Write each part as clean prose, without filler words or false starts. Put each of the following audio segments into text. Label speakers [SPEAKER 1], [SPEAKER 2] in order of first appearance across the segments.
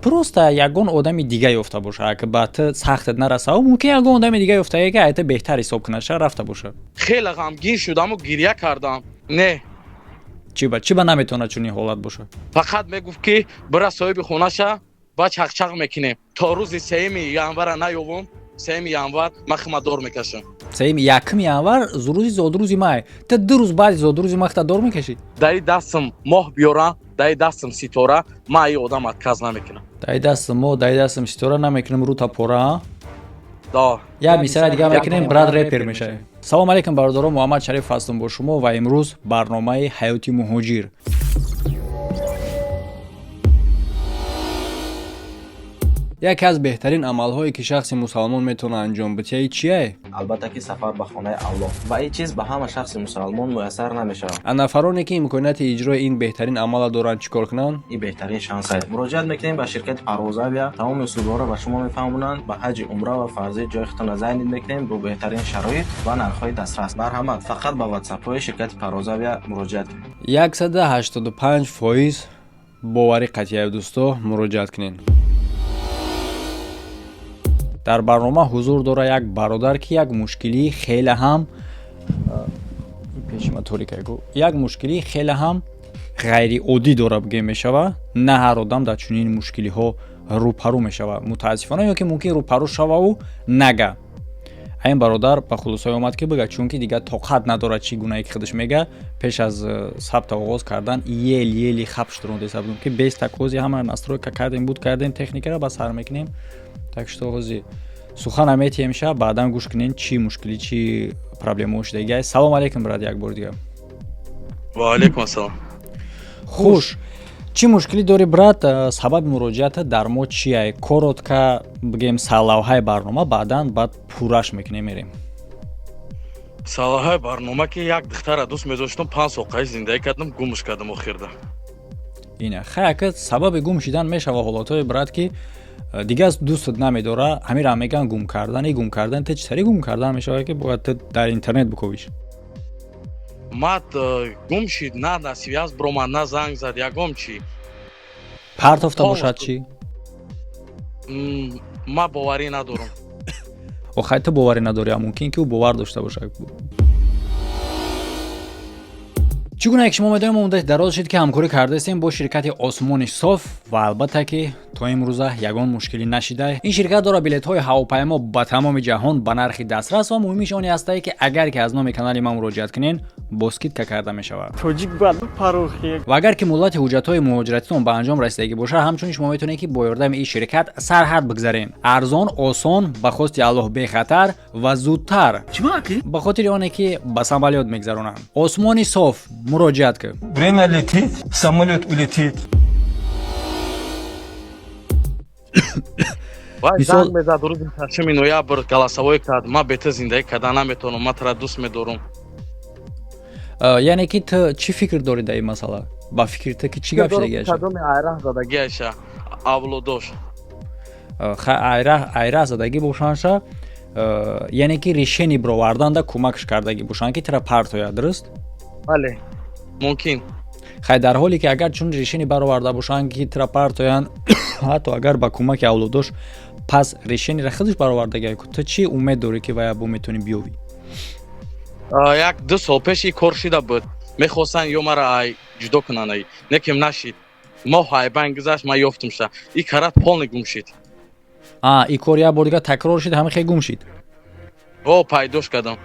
[SPEAKER 1] Просто ягон одами дига ёфта боша, ки ба ту сахтат нарасава, мумкин ягон одами дига ёфтае, ки айта беҳтар ҳисоб кунад, ша рафта боша.
[SPEAKER 2] Хеле ғамгин шудаму гирья кардам. Не.
[SPEAKER 1] Чӣ ба наметавонад чунин ҳолат боша?
[SPEAKER 2] Фақат мегуфт, ки бира, соҳиби хонаша ба чақчақ мекунем. То рӯзи 3 январа наёвум, 3 январ ман хима дор мекашам.
[SPEAKER 1] Сеюми, 1 январ рӯзи зодрӯзи май. Ту 2 рӯз баъди зодрӯзи ман хита дор мекашӣ?
[SPEAKER 2] Даи дастам моҳ биёрам, даи дастам ситора, ман ин одам отказ намекунам.
[SPEAKER 1] Даи дастам моҳ, даи дастам ситора, намекунам рута пора, а?
[SPEAKER 2] Да.
[SPEAKER 1] Як мисра дига мекунем, брат, репер мешавем. Салом алейкум, бародарон, Муҳаммад Шариф ҳастам бо шумо ва имрӯз барномаи «Ҳаёти муҳоҷир». Яке аз беҳтарин амалҳое, ки шахси мусалмон метавонад анҷом бидиҳад, чие?
[SPEAKER 3] Албатта ки сафар ба хонаи Аллоҳ, ва ин чиз ба ҳама шахси мусалмон муяссар намешавад.
[SPEAKER 1] А нафароне, ки имконияти иҷрои ин беҳтарин амалро доранд, чӣ кор кунанд?
[SPEAKER 3] Ин беҳтарин шанс аст. Муроҷиат мекунем ба ширкати «Парвозавия», тамоми услубҳоро ба шумо мефаҳмонанд. Ба ҳаҷи умра ва фарзӣ ҷои худтонро зайнид мекунем бо беҳтарин шароит ва нархҳои дастрас. Марҳамат, фақат ба ватсапҳои ширкати «Парвозавия» муроҷиат кунед.
[SPEAKER 1] 185% боварӣ қатъия, дӯсто, муроҷиат кунед. Дар барнома ҳузур дора як бародар, ки як мушкилии хеле ҳам пешима торикайгу, як мушкилии хеле ҳам ғайриоддӣ дора, бигӯем мешава. На ҳар одам дар чунин мушкилиҳо рӯпарӯ мешава, мутаассифона, ё ки мумкин рӯпарӯ шававу нага. Ин бародар ба хулосае омад, ки бига, чунки дигар тоқат надорад. Чӣ гунае ки худаш мега, пеш аз сабта оғоз кардан еле-еле хаб шудрондеса будем, ки без такози ҳама настройка кардем, буд кардем техникаро, ба сар мекунем. Так что ҳози сухана метиҳем ша, баъдан гӯш кунем, чӣ мушкилӣ, чӣ проблемао шудагиай. Салом алейкум, брат, як бори дигар.
[SPEAKER 2] Ва алейкум ассалом.
[SPEAKER 1] Хуш, чӣ мушкилӣ дорӣ, брат? Сабаби муроҷиата дар мо чия? Коротко бигем сарлавҳаи барнома, баъдан баъд пурраш мекунем, мерем.
[SPEAKER 2] Сарлавҳаи барнома, ки як духтара дӯст медоштам, 5 сол қайд зиндагӣ кардам, гумш кардам охирда.
[SPEAKER 1] Ина хай, ака, сабаби гум шидан мешава ҳолатҳои, брат, ки дигар дӯстат намедора. Ҳамира меган гум кардан. И гум кардан ту чӣ тари гум кардан мешава, ки бояд ту дар интернет биковиш?
[SPEAKER 2] Мад гум шид, на на связь бромад, на занг зад, ягом чӣ.
[SPEAKER 1] Партофта бошад чӣ?
[SPEAKER 2] Ма боварӣ надорам.
[SPEAKER 1] Охай, ту боварӣ надорӣ, а мумкин ки ӯ бовар дошта бошад. Чӣ гуна ки шумо медонем, мо муддати дароз шуд, ки ҳамкорӣ кардаистем бо ширкати «Осмони соф» ва албатта ки то имрӯза ягон мушкилӣ нашида. Ин ширкат дорад билетҳои ҳавопаймо ба тамоми ҷаҳон ба нархи дастрас ва муҳимиш оне ҳастае, ки агар ки аз номи канали ман муроҷиат кунен, бо скидка карда мешавад.
[SPEAKER 4] Тоҷик бояд парохи.
[SPEAKER 1] Ва агар ки муҳлати ҳуҷҷатҳои муҳоҷиратитон ба анҷом расидагӣ бошад, ҳамчунин шумо метавонед, ки бо ёрдами ин ширкат сарҳад бигзарен. Арзон, осон, ба хости Аллоҳ бехатар ва зудтар, ба хотири оне ки ба самолёт мегзаронанд. «Осмони соф», муроҷиат кун.
[SPEAKER 5] Время летит, самолет улетит.
[SPEAKER 2] Вай занг мезад рӯзи 6 ноябр, голосовой кард: «Ман бе ту зиндагӣ карда наметавонам, ман тура дӯст медорам».
[SPEAKER 1] Яъне ки ту чӣ фикр дорӣ дар ин масъала? Ба фикри ту ки чӣ гап шудагиаша?
[SPEAKER 2] Кадоми айраҳ задагиаша авлодош.
[SPEAKER 1] Айраҳ задагӣ бошанша, яъне ки решение бироварданда кӯмакш кардагӣ бошанд, ки тура партояд, дуруст?
[SPEAKER 2] Бале, мумкин.
[SPEAKER 1] Хай, дар ҳоле ки агар чун решение бароварда бошанд, ки тура партоянд, ҳатто агар ба кӯмаки авлодош, пас решениеро худаш баровардагиа. Ту чӣ умед дорӣ, ки вая бо метавонӣ биёвӣ?
[SPEAKER 2] Як ду сол пеш ин кор шида буд, мехостанд ё мара ай ҷудо кунанд, ай некем нашид. Моҳ айбайн гузашт, ман ёфтумша, и карат полный гум шид.
[SPEAKER 1] А и кор як бор дигар такрор шид, ҳама хел гум шид?
[SPEAKER 2] О, пайдош кардам.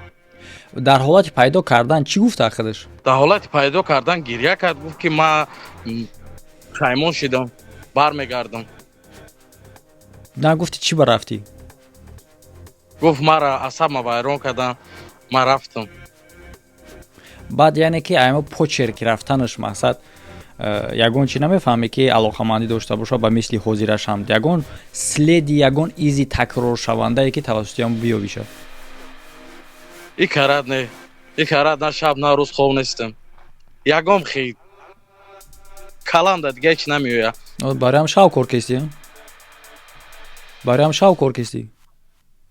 [SPEAKER 1] Дар ҳолати пайдо кардан чӣ гуфта худаш?
[SPEAKER 2] Дар ҳолати пайдо кардан гирья кард, гуфт, ки ман пушаймон шидам, бармегардам.
[SPEAKER 1] Нагуфти, чӣ ба рафтӣ?
[SPEAKER 2] Гуфт, мара асабма вайрон кардам, ман рафтам.
[SPEAKER 1] Баъд, яъне ки аймо почерки рафтанаш, мақсад, ягон чи намефаҳме, ки алоқамандӣ дошта боша ба мисли ҳозирашам, ягон следи, ягон изи такроршавандае, ки тавассути ҳам биёвиша?
[SPEAKER 2] И карат не, и карат на шаб, на рӯз хоб нестам, ягон хи калам да дига ҳеч намеояд.
[SPEAKER 1] Бароям шав кор кестӣ, бароям шав кор кестӣ?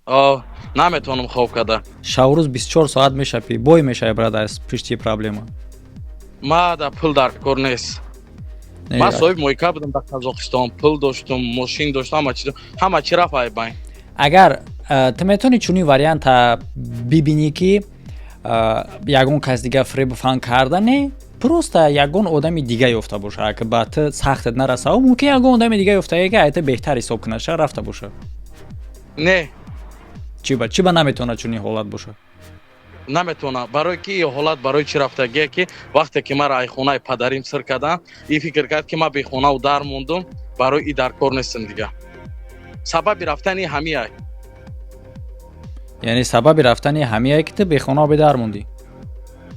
[SPEAKER 2] О, наметавонам хоб карда.
[SPEAKER 1] Шаву рӯз 24 соат мешапӣ, бой мешавӣ, брат, аз пишти проблема.
[SPEAKER 2] Ма да пул дар кор нест. Ман соҳиби мойка будам дар Қазоқистон, пул доштум, мошин доштам, ҳама чи, ҳама чи рафт айбайн.
[SPEAKER 1] Агар ту метавонӣ чунин варианта бибинӣ, ки ягон кас дига фиребу фан кардане, просто ягон одами дига ёфта боша, ки ба ту сахтат нарасава, мумкин ягон одами дига ёфтае, ки ай ту беҳтар ҳисоб кунад, ша рафта боша?
[SPEAKER 2] Не.
[SPEAKER 1] Чӣ ба наметавонад чунин ҳолат боша?
[SPEAKER 2] Наметавонам, барое ки и ҳолат барои чӣ рафтагие, ки вақте ки мара ай хонаи падарим сир кардам, и фикр кард, ки ман бехонаву дар мондум, барои и дар кор нестам дига. Сабаби рафтани ҳамиай.
[SPEAKER 1] Яъне сабаби рафтани ҳамиае, ки ту бехонаву бедар мондӣ?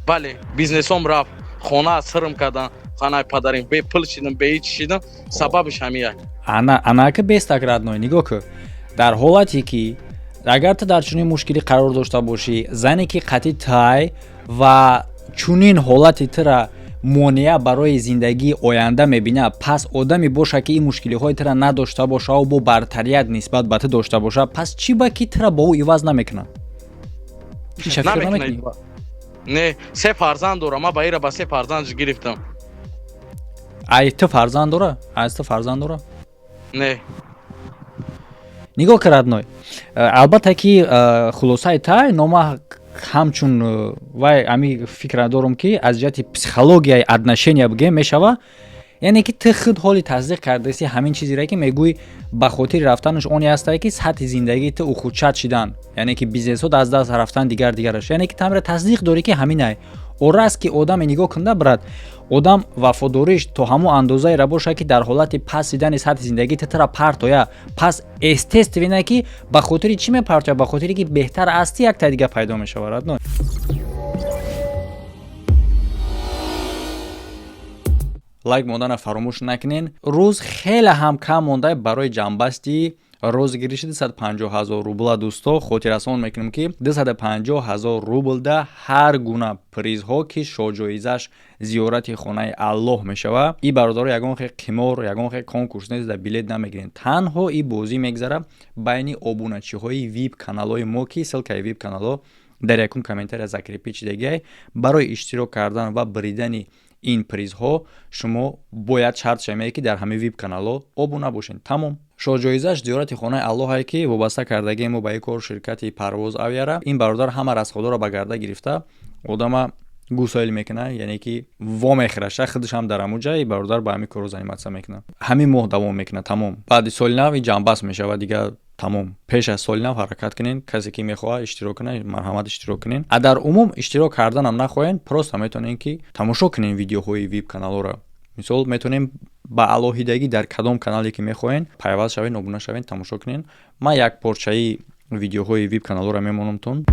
[SPEAKER 2] Бале, бизнесом рафт, хона сирм кардан, хонаи падарим, бепул шидам, беҳеҷ шидам, сабабиш ҳамиай.
[SPEAKER 1] Ана, анака бестак, родной, нигоҳ кун: дар ҳолате ки агар ту дар чунин мушкилӣ қарор дошта бошӣ, зане ки қатъи тай ва чунин ҳолати тура монеа барои зиндагии оянда мебинад, пас одаме боша, ки ин мушкилиҳои тура надошта бошаву бо бартарият нисбат ба ту дошта боша, пас чӣ ба ки тура бо ӯ иваз намекунад? Иша фикр намекунӣ?
[SPEAKER 2] Не, се фарзанд дорам, ман ба ира ба се фарзандш гирифтам.
[SPEAKER 1] Ай ту фарзанд дора? Аз ту фарзанд дора?
[SPEAKER 2] Не.
[SPEAKER 1] Нигоҳ кар, родной, албатта ки хулосаи тай нома ҳамчун вай ами фикра дорум, ки аз ҷиҳати психологияи отношения бигем мешава, яъне ки ту худ ҳоли тасдиқ кардаси ҳамин чизере, ки мегӯй, ба хотири рафтанаш оне ҳастае, ки сатҳи зиндагии ту ухудшать шидан, яъне ки бизнесҳо аз даст рафтан, дигар дигараш, яъне ки тамра тасдиқ дорӣ, ки ҳаминай ора аст, ки одаме нигоҳ кунда, брат, одам вафодориш то ҳамон андозаеро боша, ки дар ҳолати паст дидани сатҳи зиндагӣ ту тура партоя, пас естественно ки ба хотири чӣ мепартоя? Ба хотире ки беҳтар асти якта дига пайдо мешавад, родной. Лайк мондана фаромӯш накунен. Рӯз хеле ҳам кам монда барои ҷамъбасти розыгрыши 250 ҳазор рубла. Дӯсто, хотиррасон мекунем, ки 250 ҳазор рублда ҳар гуна призҳо, ки шоҳҷоизаш зиёрати хонаи Аллоҳ мешава. И бародаро, ягон хе қимор, ягон хе конкурс нест, да билет намегирем, танҳо и бозӣ мегзара байни обуначиҳои вип каналҳои мо, ки ссылкаи вип каналҳо дар якум комментария закрепить шидагиай. Барои иштирок кардан ва бридани ин призҳо шумо бояд шарт шамее, ки дар ҳамаи вип каналҳо обуна бошед. Тамом. Шоҳҷоизаш зиёрати хонаи Аллоҳае, ки вобаста кардагии мо ба ин кор ширкати Парвоз Авиара. Ин бародар ҳама расходҳоро ба гарда гирифта, одама гусоил мекунад, яъне ки вомехӯраша худашам дар ҳамун ҷай. Бародар ба ҳамин корро заниматься мекунад. Ҳамин моҳ давом мекунад, тамом. Баъди соли нав ҷамъбаст мешавад дига, тамом. Пеш аз соли нав ҳаракат кунед. Касе ки мехоҳад иштирок кунад, марҳамат, иштирок кунед. А дар умум иштирок карданам нахоҳед, просто метавонед, ки тамошо кунед видеоҳои вип каналҳоро. Мисол, метавонем ба алоҳидагӣ дар кадом канале ки мехоҳед пайваст шавед, обуна шавед, тамошо кунед. Ман як порчаи видеоҳои вип каналҳоро мемонамтон.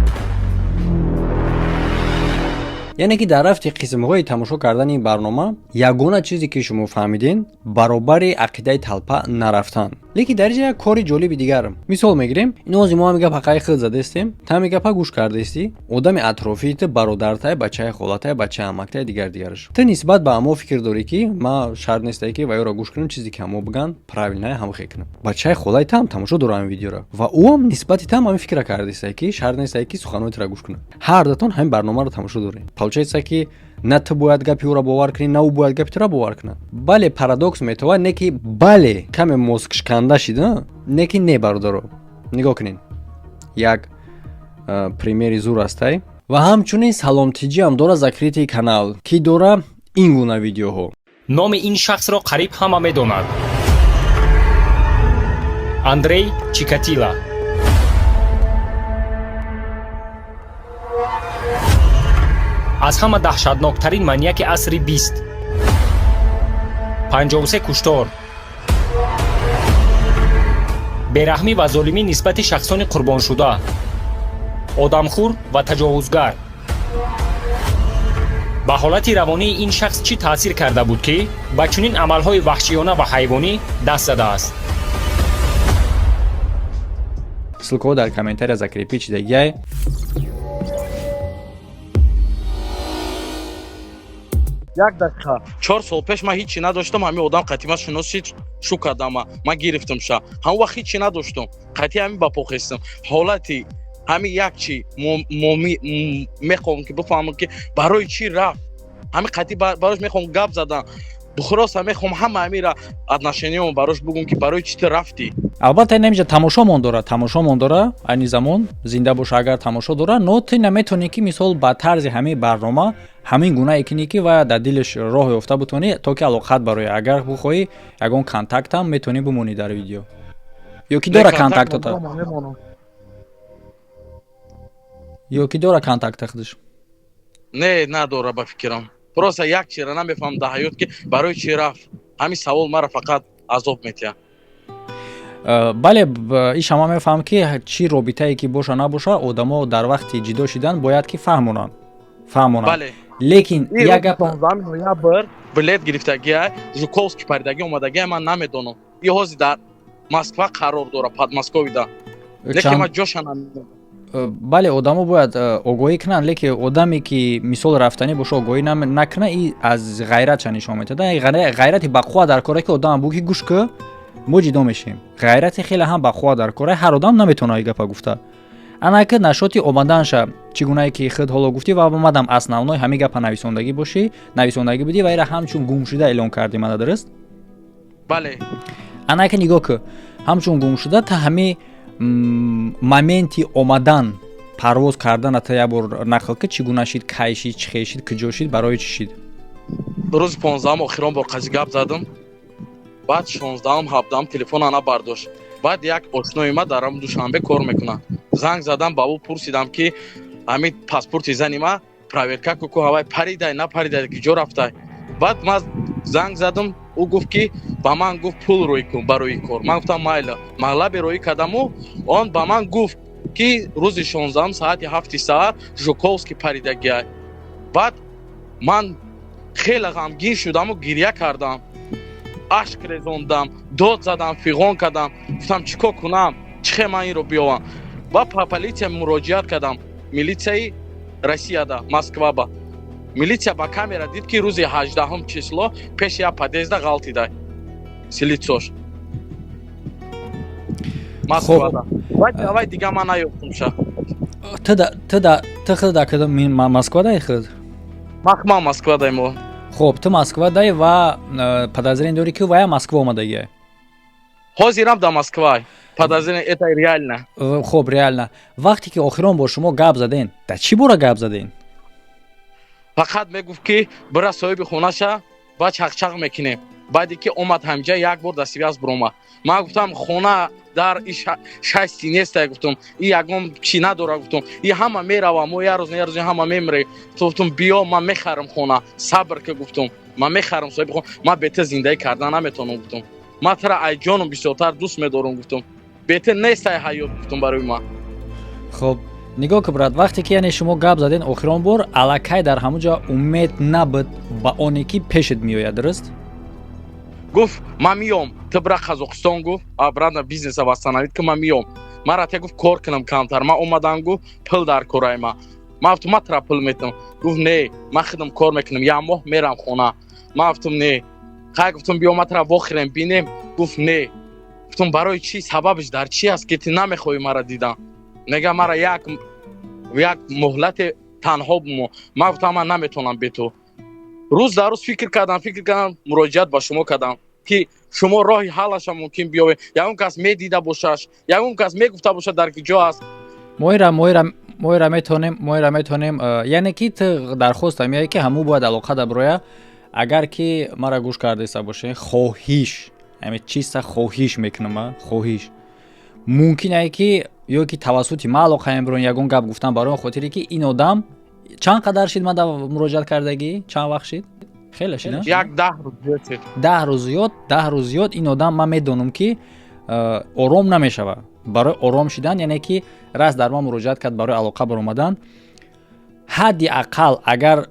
[SPEAKER 1] Яъне ки дар рафти қисмҳои тамошо кардани ин барнома ягона чизе, ки шумо фаҳмиден, баробари ақидаи талпа нарафтан. Лекин дар инҷа як кори ҷолиби дигар мисол мегирем. Инози мо ҳами гап ҳаққаи худ задестем, та ҳами гапа гӯш кардаистӣ. Одами атрофии ту, бародартай, бачаи холатай, бачаи амактай, дигар дигараш, ту нисбат ба ҳамо фикр дорӣ, ки ма шарт нестае, ки ваёро гӯш кунам, чизе ки ҳамо биган правильное, ҳамохе кунам. Бачаи холаи таам тамошо дора ҳамин видеоро ва ӯам нисбати таам ҳамин фикра кардистае, ки шарт нестае, ки суханои тура гӯш кунам. Ҳар датон ҳамин барномаро тамошо доред. Получается, ки на ту бояд гапи ӯро бовар кунӣ, на ӯ бояд гапи туро бовар кунад. Бале, парадокс метавад, не ки бале, каме мозгшканда шида, не ки не. Бародаро, нигоҳ кунед, як примери зур астай. Ва ҳамчунин Саломтиҷиам дора закрытый канал, ки дора ин гуна видеоҳо.
[SPEAKER 4] Номи ин шахсро қариб ҳама медонад: Андрей Чикатила. Аз ҳама даҳшатноктарин маньяки асри бист. 53 куштор, бераҳмӣ ва золимӣ нисбати шахсони қурбоншуда, одамхӯр ва таҷовузгар. Ба ҳолати равонии ин шахс чӣ таъсир карда буд, ки ба чунин амалҳои ваҳшиёна ва ҳайвонӣ даст задааст?
[SPEAKER 1] Ссылкаҳо дар комментария закрепить шидагиай.
[SPEAKER 2] Як дақиқа. 4 сол пеш ман ҳичи надоштам, ҳамин одам қатъи ман шинос шид, шу кардама, ман гирифтам ша. Ҳамон вақт ҳичи надоштам, қатъи ҳамин ба по хестам. Ҳолати ҳамин як чи мехоҳам, ки бифаҳмам, ки барои чӣ рафт. Ҳамин қатъи барош мехоҳам гап задан. Бухроса мехоҳам ҳама амира отношения мо барош бугум, ки барои чӣ ту рафтӣ.
[SPEAKER 1] Албатта, инамиҷа тамошомон дора, тамошомон дора, айни замон зинда боша агар, тамошо дора. Но ту наметавонӣ, ки мисол ба тарзи ҳамин барнома ҳамин гунае кинӣ, ки ва дар дилаш роҳ ёфта бутонӣ, то ки алоқат барои, агар бихоҳӣ, ягон контактам метавонӣ бимонӣ дар видео ё ки дора контактота, ё ки дора контакта худаш.
[SPEAKER 2] Не, надора ба фикрам. Просто як чира намефаҳмам дар ҳаёт, ки барои чӣ рафт. Ҳамин савол мара фақат азоб метиҳад.
[SPEAKER 1] Бале, иш ҳама мефаҳмам, ки чӣ робитае ки боша набоша, одамо дар вақти ҷидо шидан бояд ки фаҳмонанд. Лекин як гап.
[SPEAKER 2] Ноябр билет гирифтагия, Жуковский паридагӣ омадагия. Ман намедонам, и ҳозир дар Москва қарор дора, Подмосковье да, лекин ман ҷоша намедонам.
[SPEAKER 1] Бале, одамо бояд огоҳӣ кунанд, лекин одаме ки мисол рафтанӣ боша, огоҳӣ накуна, и аз ғайратша нишон метиҳад. Ғайрати бақувва дар коре, ки одам бу ки гӯш ку, мо ҷидо мешем. Ғайрати хеле ҳам бақувва дар коре, ҳар одам наметавонад и гапа гуфта. Анаки нашоти омаданша чӣ гунае ки худ ҳоло гуфтӣ ва омадам, основной ҳамин гапа нависондагӣ бошӣ, нависондагӣ будӣ ва ира ҳамчун гумшуда эълон кардӣ мана, дуруст?
[SPEAKER 2] Бале.
[SPEAKER 1] Анаки нигоҳ ку, ҳамчун гумшуда та ҳами моменти омадан, парвоз кардана та як бор нақл ки чӣ гуна шид, кай шид, чӣ хел шид, куҷо шид, барои чӣ шид?
[SPEAKER 2] Рӯзи 15-ум охирон бор қази гап задам. Баъд 16-ум, 17-ум телефона набардошт. Баъд як ошнои ма дар Душанбе кор мекунад, занг задам ба ӯ, пурсидам, ки ҳамин паспорти зани ма проверка ку, ҳавай паридай, напаридай, куҷо рафтай. Баъд ман занг задам, ӯ гуфт, ки ба ман гуфт, пул рӯй кун барои кор. Ман гуфтам, майла, маблағе рӯӣ кардаму он ба ман гуфт, ки рӯзи 16-ум соати 7-и саҳар Жуковский паридагиай. Баъд ман хеле ғамгин шудаму гирья кардам, ашк резондам, дод задам, фиғон кардам. Гуфтам, чӣ кор кунам, чӣ хел ман инро биёвам? Ба полиция муроҷиат кардам, милитсияи Россияда, Москваба. Милитсия ба камера дид, ки рӯзи 18-ум число пеши як подъезд а ғалтидай силитсош Москвада. Давай, дига ман наёфтумша.
[SPEAKER 1] Ту худ дар Москва дай худ?
[SPEAKER 2] Ман Москва дай мо.
[SPEAKER 1] Хуб, ту Москва дай ва подозрение дорӣ, ки вая Москва омадагия?
[SPEAKER 2] Ҳозирам дар Москва подозрение, это реально.
[SPEAKER 1] Хуб, реально. Вақте ки охирон бо шумо гап заден, дар чӣ бора гап заден?
[SPEAKER 2] Фақат мегуфт, ки бира соҳиби хонаша ба чақчақ мекунем. Баъде ки омад ҳамҷа, як бор дар связь биромад. Ман гуфтам, хона дар и шасти неста, гуфтам, и ягон чӣ надора, гуфтам, и ҳама мерава, мо як рӯз, як рӯз ҳама мемирем. Гуфтам, биё, ман мехарам хона, сабр ка, гуфтам, ман мехарам соҳиби хона, ман бе ту зиндагӣ кардан наметавонам, гуфтам, ман тура ай ҷоном бисёртар дӯст медорам, гуфтам, бе ту нестай ҳаёт, гуфтам, барои ман.
[SPEAKER 1] Хуб, нигоҳ ку, брат, вақте ки яъне шумо гап заден охирон бор, аллакай дар ҳамон ҷо умед набуд ба оне ки пешет меояд, дуруст?
[SPEAKER 2] Гуфт, ман миём, ту бира Қазоқистон, гуфт, обратно бизнеса восстановить ки, ман миём. Ман ратя, гуфт, кор кунам камтар, ман омадам, гуфт, пул дар корай ма. Ман гуфтам, ман тура пул метам. Гуфт, не, ман худам кор мекунам, як моҳ мерам хона. Ман гуфтам, не. Хай, гуфтам, биё, ман тура вохӯрем, бинем. Гуфт, не. Гуфтам, барои чӣ, сабабаш дар чӣ аст, ки ту намехоҳӣ мара дидан? Мега, мара як муҳлате танҳо бумо. Ман гуфтам, ман наметавонам бе ту. Рӯз дар рӯз фикр кардам, фикр кардам, муроҷиат ба шумо кардам, ки шумо роҳи ҳаллаша мумкин биёвед, ягон кас медида бошаш, ягон кас мегуфта бошад, дар ки ҷо аст.
[SPEAKER 1] Моира метавонем, яъне ки ту дархост меяй, ки ҳамун бояд алоқа даброя. Агар ки мара гӯш кардаиста боше, хоҳиш, ҳами чиста хоҳиш мекунам, хоҳиш, мумкин ае ки ё ки тавассути ма алоқа мебурон, ягон гап гуфтан, барои он хотире ки ин одам чанд қадар шид ман муроҷиат кардагӣ, чанд вақт шид? Хеле шид.
[SPEAKER 2] Як 10 рӯз зиёд шид.
[SPEAKER 1] 10 рӯз зиёд, 10 рӯз зиёд. Ин одам, ман медонам, ки ором намешавад. Барои ором шидан, яъне ки раст дар ман муроҷиат кард барои алоқа баромадан, ҳадди ақал агар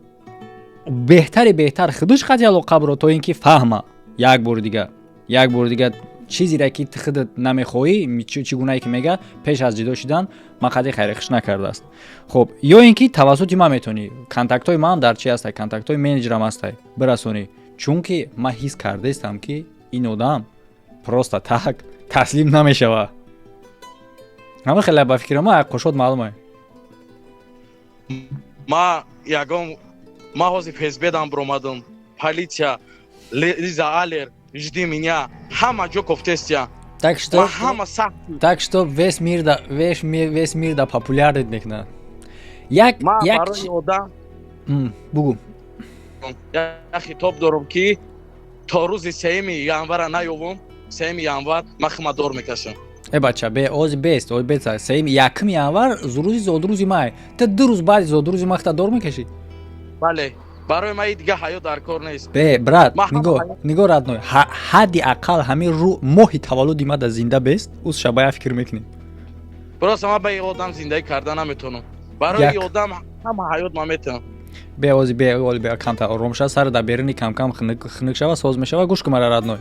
[SPEAKER 1] беҳтари беҳтар худаш қати алоқа биро, то ин ки фаҳма як бори дига чизере ки ту худат намехоҳӣ. Чӣ гунае ки мега, пеш аз ҷудо шидан ман қади хайрихиш накардааст. Хуб, ё ин ки тавассути ман метавонӣ, контактҳои ман дар чи ҳастай, контактҳои менеҷерам ҳастай, бирасонӣ, чунки ман ҳис кардаистам, ки ин одам просто так таслим намешава. Ҳама хеле ба фикри ма қошот маълуме.
[SPEAKER 2] Ма ягон, ма ҳозир ФСБ дам биромадам, полиция. Лиза Алер, жди меня, ҳама ҷо кофтестия.
[SPEAKER 1] Так что
[SPEAKER 2] ҳама сахт.
[SPEAKER 1] Так что весь мир да, весь мир да популярный мекунад. Як
[SPEAKER 2] Ман
[SPEAKER 1] як
[SPEAKER 2] барои одам
[SPEAKER 1] бугу.
[SPEAKER 2] Як хитоб дорам, ки то рӯзи 3 январа наёвум, 3 январ ман хима дор мекашам.
[SPEAKER 1] Э, бача, бе ози бест, ози бест. Сеюми, 1 январ рӯзи зодрӯзи май. Ту 2 рӯз баъди зодрӯзи ман хита дор мекашӣ?
[SPEAKER 2] Бале, барои ман дига ҳаёт дар кор нест.
[SPEAKER 1] Бе, брат, нигоҳ, нигоҳ, родной, ҳадди ақал ҳамин рӯ моҳи таваллуди ма да зинда бест, уз шабая фикр мекунем.
[SPEAKER 2] Просто ман ба ин одам зиндагӣ карда наметавонам. Барои ин одам ҳама ҳаёт ман метавонам.
[SPEAKER 1] Бе, ози бе, оли бе, камта ором ша, сар да берини кам-кам хунук шава, соз мешава. Гӯш кун мара, родной.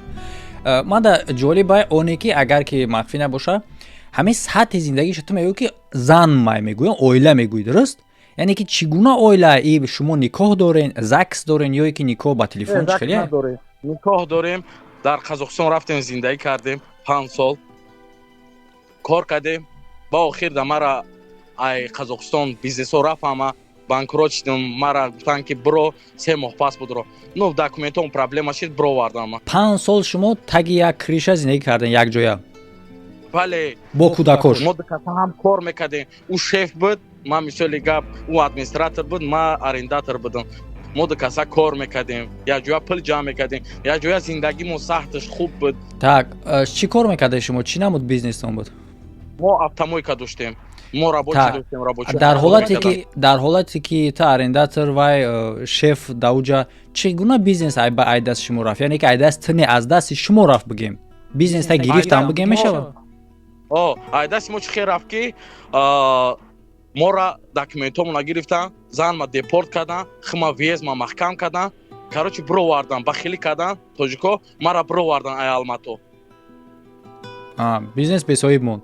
[SPEAKER 1] Ман да ҷолиба оне ки, агар ки махфӣ набоша, ҳамин сатҳи зиндагиша ту мегӯӣ, ки зан май мегӯям, оила мегӯӣ, дуруст? Яъне ки чӣ гуна оила и шумо? Никоҳ дорен, ЗАГС дорен ё ки никоҳ ба телефон, чӣ хеле?
[SPEAKER 2] Никоҳ дорем. Дар Қазоқистон рафтем, зиндагӣ кардем, 5 сол кор кардем. Ба охир да мара ай Қазоқистон бизнесҳо рафт, ҳама банкрот шудам. Мара гуфтанд, ки биро, 3 моҳ пас будро. Ну, документом проблема шид, бировардам.
[SPEAKER 1] 5 сол шумо таги як крыша зиндагӣ кардем, якҷоя?
[SPEAKER 2] Бале.
[SPEAKER 1] Бо кӯдакош?
[SPEAKER 2] Мо дукаса ҳам кор мекардем. Ӯ шеф буд, ман, мисоли гап, ӯ администратор буд, ман арендатор будам. Мо дукаса кор мекардем, якҷоя пул ҷамъ мекардем, якҷоя зиндагимон сахташ хуб буд.
[SPEAKER 1] Так, чӣ кор мекардед шумо? Чӣ намуд бизнестон буд?
[SPEAKER 2] Мо автомойка доштем, мо рабочий доштем, рабочий.
[SPEAKER 1] Дар ҳолате ки ту арендатор, вай шеф, дауҷа чӣ гуна бизнес ай дасти шумо рафт? Яъне ки ай даст ту не, аз дасти шумо рафт, бигем, бизнеста гирифтам, бигем, мешавад?
[SPEAKER 2] О, ай дасти мо чӣ хел рафт, ки мора документҳомона гирифтан, занма депорт кардан, хима въездма маҳкам кардан. Короче, бировардан, бахилӣ кардан тоҷико, мара бировардан ай Алмато.
[SPEAKER 1] Бизнес бесоҳиб монд?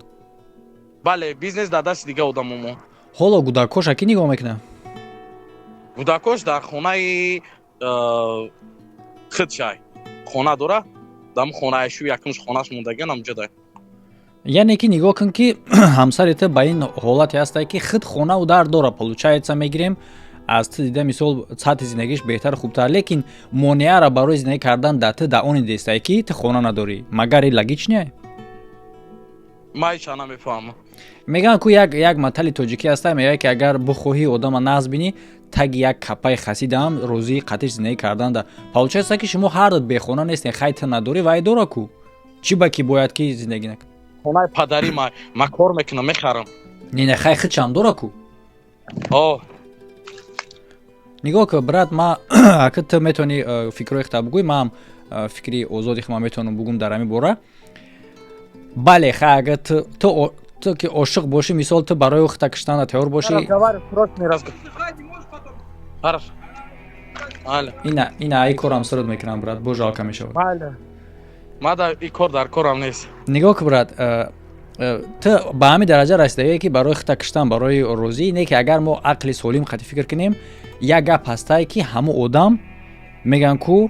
[SPEAKER 2] Бале, бизнес дар дасти дига одамо монд.
[SPEAKER 1] Ҳоло кӯдакоша кӣ нигоҳ мекунад?
[SPEAKER 2] Кӯдакош дар хонаи худшай хона дора, дар хонаи шу якумш хонаш мондагиан ҳамҷода.
[SPEAKER 1] Яъне ки нигоҳ кун, ки ҳамсари ту ба ин ҳолате ҳастае, ки худ хонаву дар дора. Получается, мегирем, аз ту дида, мисол, сатҳи зиндагиш беҳтар, хубтар, лекин монеаро барои зиндагӣ кардан да ту да оне дестае, ки ту хона надорӣ. Магар и логичный?
[SPEAKER 2] Ман ҳеч намефаҳмам.
[SPEAKER 1] Мегӯянд ку, як матали тоҷикӣ ҳаста, мегӯяд, ки агар бихоҳӣ одама нағз бинӣ, таги як капаи хасидаам розии қатиш зиндагӣ кардан. Да получается, ки шумо ҳар бехона нестен. Хай, ту надорӣ, вай дора ку, чӣ ба ки бояд ки зиндагӣ накун?
[SPEAKER 2] Хонаи падари ма, ман кор мекунам, мехарам.
[SPEAKER 1] Не, не, хай, худшам дора ку.
[SPEAKER 2] О.
[SPEAKER 1] Нигоҳ кун, брат, ма ака, ту метавонӣ фикрҳои худта бугӯй, маам фикри озоди худ ма метавонам бугӯм дар ҳамин бора. Бале, хай, агар ту ки ошиқ бошӣ, мисол, ту барои худта киштана тайёр бошӣ.
[SPEAKER 2] Хорошо.
[SPEAKER 1] Ина, ина, ай корам сирот мекунам, брат, бо жалко мешавад.
[SPEAKER 2] Мада и кор дар корам нест.
[SPEAKER 1] Нигоҳ кун, брат, ту ба ҳамин дараҷа расидагие, ки барои худта киштан, барои розӣ не, ки агар мо ақли солим қати фикр кунем, як гап ҳастае, ки ҳамон одам, мегӯянд ку,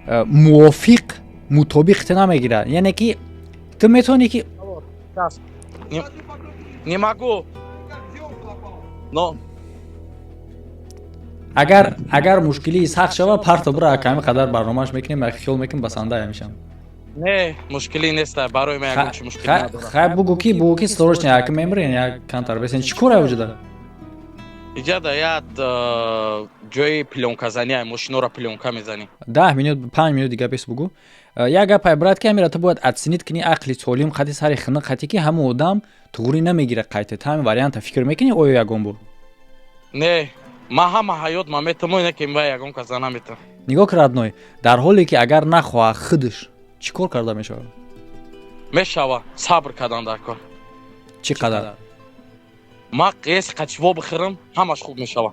[SPEAKER 1] мувофиқ мутобиқ ту намегирад. Яъне ки ту метавонӣ ки
[SPEAKER 2] Не могу, но
[SPEAKER 1] Агар мушкилии сахт шава, парто, бира, ками қадар барномааш мекунем, хиёл мекунем, басанда мешам.
[SPEAKER 2] Не, мушкилӣ нест барои ман, ягон чи мушкилӣ надорам.
[SPEAKER 1] Хай, бугу ки срочно як мемрен, як кантар бесен. Чӣ кора вуҷуда?
[SPEAKER 2] Иҷада як ҷои плёнказанӣ, мошинора плёнка мезанӣ.
[SPEAKER 1] 10 минут, 5 минут дига бес, бугу. Як гапай, брат, ки ҳамира ту бояд оценить кунӣ ақли солим қати, сари хина қати, ки ҳамон одам туғрӣ намегира қайте. Та ҳамин варианта фикр мекунӣ оё ягон бор?
[SPEAKER 2] Не, ман ҳама ҳаёт ма метавонам, не ки ва ягон каса наметавонам.
[SPEAKER 1] Нигоҳ кун, родной, дар ҳоле ки агар нахоҳад худаш, чӣ кор карда мешавад?
[SPEAKER 2] Мешава, сабр кардан дар кор.
[SPEAKER 1] Чӣ қадар?
[SPEAKER 2] Ма қиёс қачво бихӯрам, ҳамаш хуб мешава.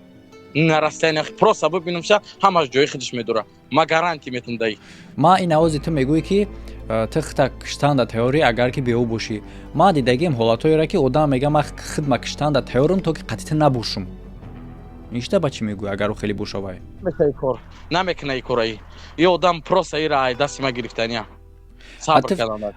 [SPEAKER 2] На расстояние просто бибинамша, ҳамаш ҷои худаш медора. Ма гарантия метам даи.
[SPEAKER 1] Ма ин авози ту мегӯӣ, ки ту хита киштанда тайёрӣ, агар ки беӯ бошӣ. Ман дидагием ҳолатҳоеро, ки одам мега: «Ман хидма киштанда тайёрам, то ки қатъи ту набошум». Ишта ба чӣ мегӯӣ, агар ӯ хеле бошавай?
[SPEAKER 2] Кор намекуна и кораи. И одам просто ира ай дасти ма гирифтания. Сабр кардан.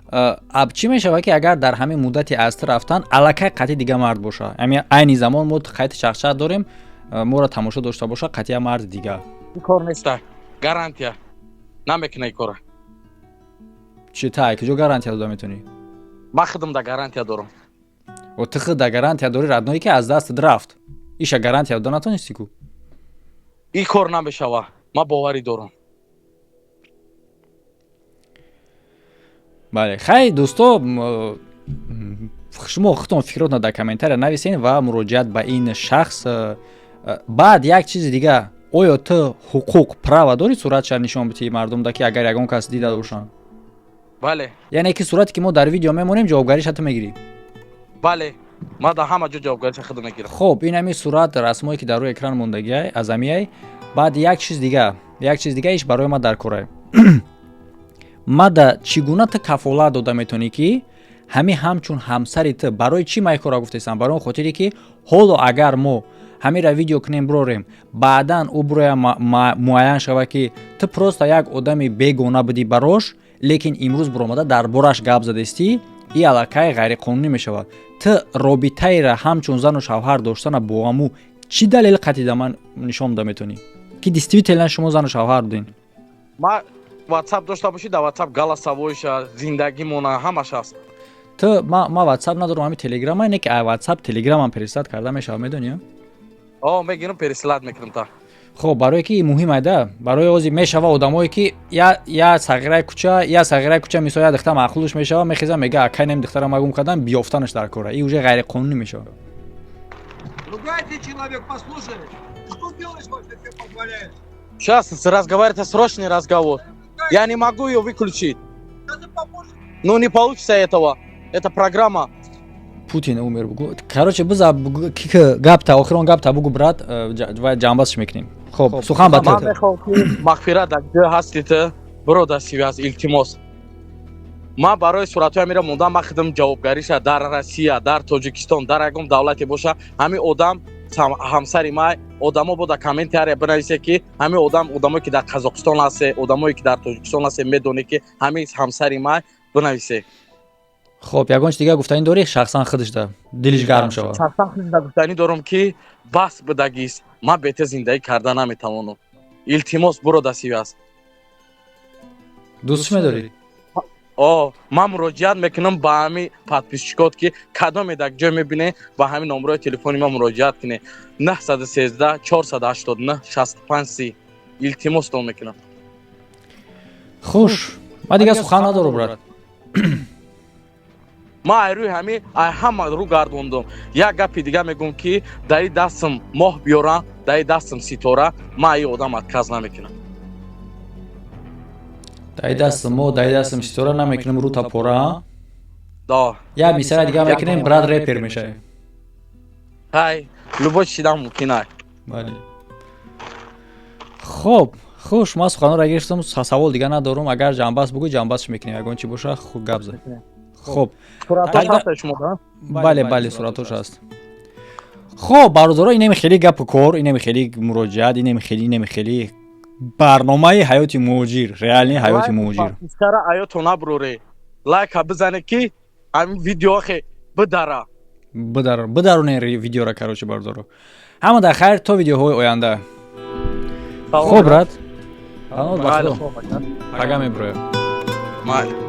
[SPEAKER 1] Аб чӣ мешавад, ки агар дар ҳамин муддати аз ту рафтан аллакай қатъи дига мард боша? Айни замон мо қайти чахчах дорем, моро тамошо дошта боша, қатъия марди дига.
[SPEAKER 2] Кор неста, гарантия. Намекуна ин кора.
[SPEAKER 1] Чи та куҷо гарантия дода метавонӣ?
[SPEAKER 2] Ман худам да гарантия дорам.
[SPEAKER 1] О, ту худ да гарантия дорӣ, родной, ки аз дастат рафт, иша гарантия дода натонистӣ ку.
[SPEAKER 2] Ин кор намешава, ман боварӣ дорам.
[SPEAKER 1] Бале, хай, дӯсто, шумо худтон фикротона дар комментария нависен ва муроҷиат ба ин шахс. Баъд як чизи дига: оё ту ҳуқуқ, права дорӣ суратша нишон битии мардумда, ки агар ягон кас дида бошанд?
[SPEAKER 2] Бале.
[SPEAKER 1] Яъне ки сурате ки мо дар видео мемонем, ҷавобгариша ту мегирӣ?
[SPEAKER 2] Бале, ман дар ҳама ҷо ҷавобгариша худам мегирам.
[SPEAKER 1] Хоб, ин ҳами сурат, расмое ки дар рӯи экран мондагиай, аз ҳамиай. Баъд як чиз дига, як чиз дига иш барои ман дар корай. Мада чӣ гуна ту кафолат дода метавонӣ, ки ҳами ҳамчун ҳамсари ту? Барои чӣ ман кора гуфтесам? Барои он хотире ки ҳоло агар мо ҳамира видео кунем, бирорем, баъдан ӯ бироя, муайян шава, ки ту просто як одами бегона будӣ барош, лекин имрӯз биромада дар бораш гап задестӣ, и аллакай ғайриқонунӣ мешавад. Ту робитаера ҳамчун зану шавҳар доштана бо ҳаму чӣ далел қатъида ман нишон дода метавонӣ, ки действительно шумо зану шавҳар будем?
[SPEAKER 2] Ма WhatsApp дошта бошӣ, дар WhatsApp голосовойша, зиндагимона ҳамаш ҳаст.
[SPEAKER 1] Ту ма WhatsApp надорам, ҳами Телеграма, не ки WhatsApp, Телеграмам переслать карда мешавад, медонӣ?
[SPEAKER 2] О, мегирам, переслать мекунам та.
[SPEAKER 1] Хоб, барое ки муҳим айда, барои ози мешава одамое ки я сағираи кӯча, я сағираи кӯча, мисол, я духтар маъқулш мешава, мехеза, мега: «Акай, нем духтара ма гум кардам», биёфтанаш дар кора, и уже ғайриқонунӣ мешавад.
[SPEAKER 6] Ругайте человек, послушай. Что делаешь вообще, тебе позволяешь?
[SPEAKER 2] Сейчас разговаривать, срочный разговор. Я не могу ее выключить.
[SPEAKER 6] Сейчас ты поможешь.
[SPEAKER 2] Ну, не получится этого. Это программа.
[SPEAKER 1] Путин умер, бугу. Короче, биза гапта, охирон гапта бугу, брат, ва ҷамъбастш мекунем. Хоб, сухан ба
[SPEAKER 2] Ман
[SPEAKER 1] ту.
[SPEAKER 2] мехоҳам, ки мағфират дар ҷое ҳасти ту, биро дар связь, илтимос. Ман барои суратҳои амира мондам, ман худам ҷавобгариша дар Россия, дар Тоҷикистон, дар ягон давлате боша, ҳамин одам ҳамсари май. Одамо бо дар комментария бинависе, ки ҳамин одам, одамое ки дар Қазоқистон ҳасте, одамое ки дар Тоҷикистон ҳасте, медоне, ки ҳамин ҳамсари май, бинависе.
[SPEAKER 1] Хоб, ягон чи дигар гуфтанӣ дорӣ, шахсан худашда дилиш гарм шавад?
[SPEAKER 2] Шахсан худашда гуфтанӣ дорам, ки бас будагист, ман бете зиндагӣ карда наметавонам. Илтимос, буро дар связь.
[SPEAKER 1] Дӯстш медорӣ?
[SPEAKER 2] О, ман муроҷиат мекунам ба ҳами подписчикот, ки кадоме дар ҷой мебине, ба ҳамин номерои телефони ман муроҷиат куне: 913 489 65 30. Илтимостон мекунам.
[SPEAKER 1] Хуш, ман дигар сухан надорам, брат.
[SPEAKER 2] Ман ай рӯи ҳами ай ҳама рӯ гардондум. Як гапи дига мегӯм, ки дари дастам моҳ биёрам, дари дастам ситора, ман ай одам отказ намекунам.
[SPEAKER 1] Даи дастам моҳ, даи дастам ситора, намекунам рӯта пора.
[SPEAKER 2] Да.
[SPEAKER 1] Як мисара дига мекунем, брат, репер мешавем.
[SPEAKER 2] Ҳай, любой чизам мумкин ай.
[SPEAKER 1] Бале, хоб, хуш, ман суханонро гирифтам, савол дига надорум. Агар ҷамъбаст бугӯй, ҷамъбастш мекунем. Ягон чи боша, хуб, гап зад. Хоб. Бале, бале, суратош ҳаст. Хоб, бародаро, инеми хеле гапу кор, инеми хеле муроҷиат, инеми хеле, инеми хеле барномаи ҳаёти муҳоҷир, реальный ҳаёти муҳоҷир.
[SPEAKER 2] Аёто набуроре, лайка бизане, ки ҳамин видеохе бидара.
[SPEAKER 1] Бидар, бидароне видеора. Короче, бародаро, ҳама дар хайр, то видеоҳои оянда. Хоб, брат, ба худо, пага мебироям.
[SPEAKER 2] Майли.